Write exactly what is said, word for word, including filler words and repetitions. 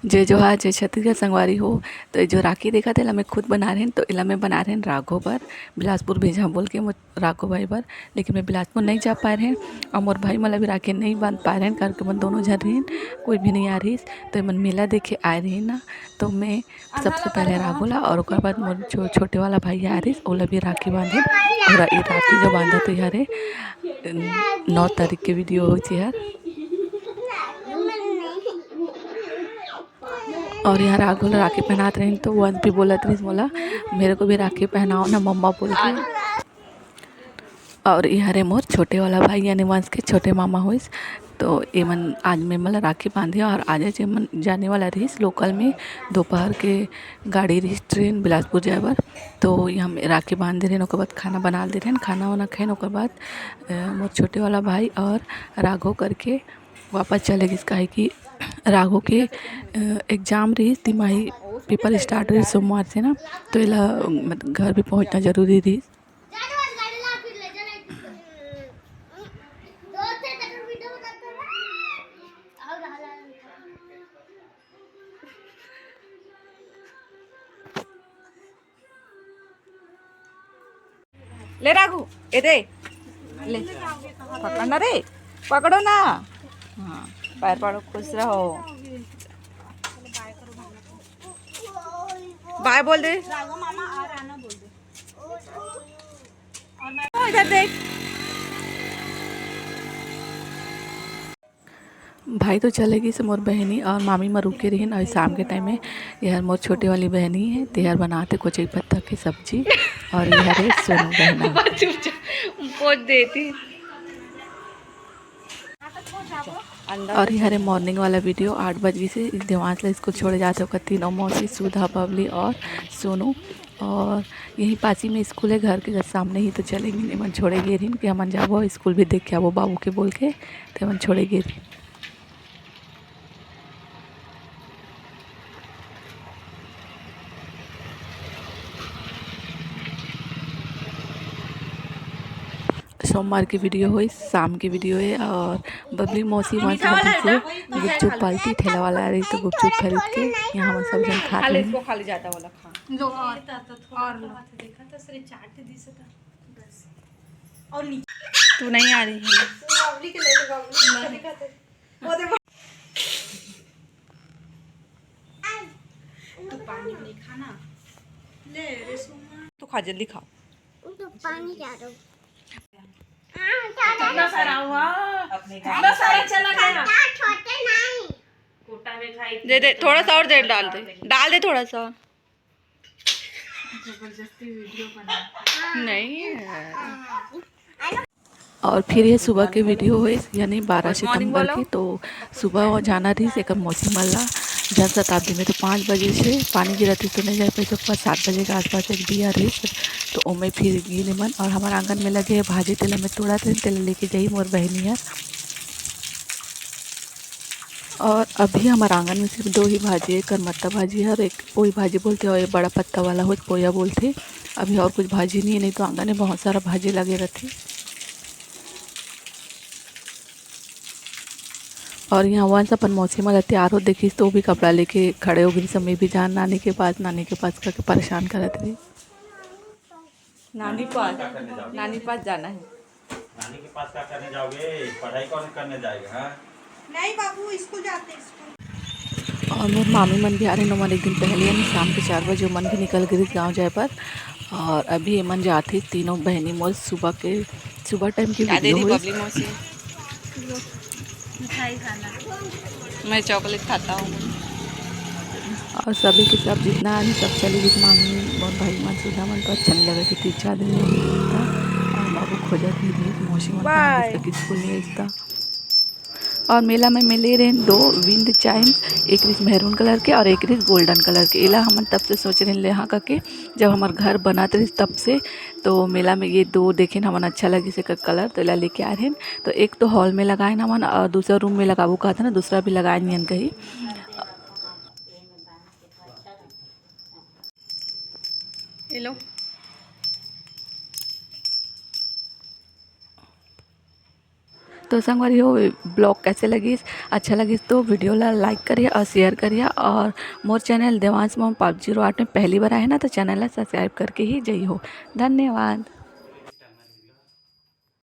जय जोहार, जय छत्तीसगढ़ संगवारी हो। तो ये जो राखी देखत हे, एला मैं खुद बना रहेन। तो एला मैं बना रहेन राघो बर, बिलासपुर भेजहूँ बोल के मोर राघो भाई बर। लेकिन मैं बिलासपुर नहीं जा पाए रहेन और मोर भाई मन ला भी राखी नहीं बांध पाए रहेन, कारण कि मन दोनों झन रहिन, कोई भी नहीं आ रहिस। तो एमन मेला देखे आए रहिन ना, तो मैं सबसे पहले राघो ला और ओकर बाद मोर छो-, छोटे वाला भाई आ रहिस, ओला भी राखी बांधे। और ये राखी जो बांधत हे, ये हरे नौ तारीख के वीडियो होइस यार। और यहाँ राघो ला राखी पहनात रहिन, तो वंश भी बोलत रहिस मोला, "मेरे को भी राखी पहनाओ ना मम्मा," बोल के। और ये हरे मोर छोटे वाला भाई, यानी वंश के छोटे मामा होइस। तो एमन आज मैं मला राखी बांधे और आज जे मन जाने वाला रहिस लोकल में, दोपहर के गाड़ी रहिस ट्रेन बिलासपुर जाए बर। तो यहाँ मैं राखी बांध दे रहेन, ओकर बाद खाना बना दे रहेन, खाना वाना खाइन, ओकर बाद, अ, मोर छोटे वाला भाई और राघो करके वापस चले गिस, काहे कि राघो के, अ, एग्जाम रहिस, तिमाही पेपर स्टार्ट रहिस सोमवार से ना, तो एला, मतलब, घर भी पहुँचना जरूरी रहिस। ले राघू, ए दे, ले, पकड़ ना रे, पकड़ो ना। हाँ, पैर पड़ो, खुश रहो। बाय बोल दे। इधर देख। भाई तो चले गिस मोर बहनी और मामी मन रुके रहिन। और शाम के टाइम में ये हर मोर छोटे वाली बहनी है, तेहर बनाथे कोचई पत्ता के सब्जी। और ये हरे सोनू बहना। चुपचाप पोज देती। और ये हरे मॉर्निंग वाला वीडियो। आठ बज गिस हे, देवांश ला स्कूल छोड़े जाथे ओकर तीनों मौसी, सुधा, बबली और सोनू। और यही पासी में स्कूल है, घर के सामने ही। तो चले गिन, एमन छोड़े गे रहिन कि हमन जाबो स्कूल भी देख के आबो बाबू के बोल के, तो एमन छोड़े गे रहिन। सोमवार के वीडियो होइस, शाम के वीडियो है। और बबली मौसी वहाँ से से गुपचुप पार्टी ठेला वाला आ रही, तो गुपचुप खरीद के यहाँ हम सब जन खा खा ले, रहे हैं। इसको खा ले, ज्यादा वाला खा। लो और, और लो। देखा तो सिर्फ चाट दिस था, बस। और नीचे तू नहीं आ रही है। तू बबली के ले ले, बबली नहीं। दिखाते। वो दे। तू पानी नहीं खाना। ले रे सोना। तू खा, जल्दी खा। तो पानी क्या दो? कितना सारा हुआ? कितना सारा चला गया? छोटे नहीं। कोटा में खाई थी, दे दे, तो थोड़ा सा और दे, डाल दे, डाल दे थोड़ा सा और। जबरदस्ती वीडियो बना। नहीं। और फिर ये सुबह के वीडियो होइस, यानी बारह सितंबर के। तो सुबह वो जाना रहिस एकर मौसी मन ला जनशताब्दी में। तो पाँच बजे से पानी गिरत रहिस, तो नहीं जा पाइस। ओकर बाद सात बजे के आसपास एक दिया रहिस, तो ओमे फिर गिन मन। और हमर आंगन में लगे है भाजी, तेला मैं तोड़त रहेन, तेला लेके जाही मोर बहिनी हर। और अभी हमर आंगन में सिर्फ दो ही भाजी है, करमत्ता भाजी हर एक, वही भाजी बोलथे, और ये बड़ा पत्ता वाला हो पोया बोलथे। अभी और कुछ भाजी नहीं है, नहीं तो आंगन में बहुत सारा भाजी लगे रहथे। और यहाँ वंश अपन मौसी मन ला तैयार होत देखिस, तो वो भी कपड़ा लेके खड़े हो गइस, "मैं भी जान नानी के पास, नानी के पास," करके परेशान करत रही। नानी पास, नानी पास जाना है। नानी के पास क्या करने जाओगे? पढ़ाई कौन करने जाएगा, हाँ? नहीं बाबू, स्कूल जाते हैं, स्कूल। और मोर मामी मन भी आ रहे, ओमन एक दिन पहले, यानी शाम के चार बजे ओमन भी निकल गए गाँव जाए पर। और अभी एमन जात हे तीनों बहनी मोर। सुबह के, सुबह टाइम के क्या दे वीडियो रही होइस। बबली मौसी? मिठाई खाना। मैं चॉकलेट खाता हूँ। और सभी के सब जितना आदमी सब चले गए, मामी, मोर भाई मन, सुधा मन, तो अच्छा नहीं लगा कि तीन चार दिन में नहीं मिलता। और बाबू खोजत भी रही, मौसी मन कहाँ बाय। तक स्कूल नहीं भेजता। और मेला में मैं ले रहे दो wind chime, एक रिस मैरून कलर के और एक रिस गोल्डन कलर के। एला हमन तब से सोच रहे ले हाँ करके, जब हमर घर बनत रहिस तब से। तो मेला में ये दो देखेन हमन, अच्छा लगिस एकर कलर, तो एला लेके आ रहेन। तो एक तो हॉल में लगाएन हमन और दूसरा रूम में लगाबो कहत हन, दूसरा भी लगाएन नियन कही। ये लो। तो संगवारी हो, vlog कैसे लगिस? अच्छा लगिस तो video ला like करिहा और share करिहा, और मोर channel देवांश मोम पाँच जीरो आठ में पहली बार आए ना, तो channel ला subscribe करके ही जइहो। धन्यवाद।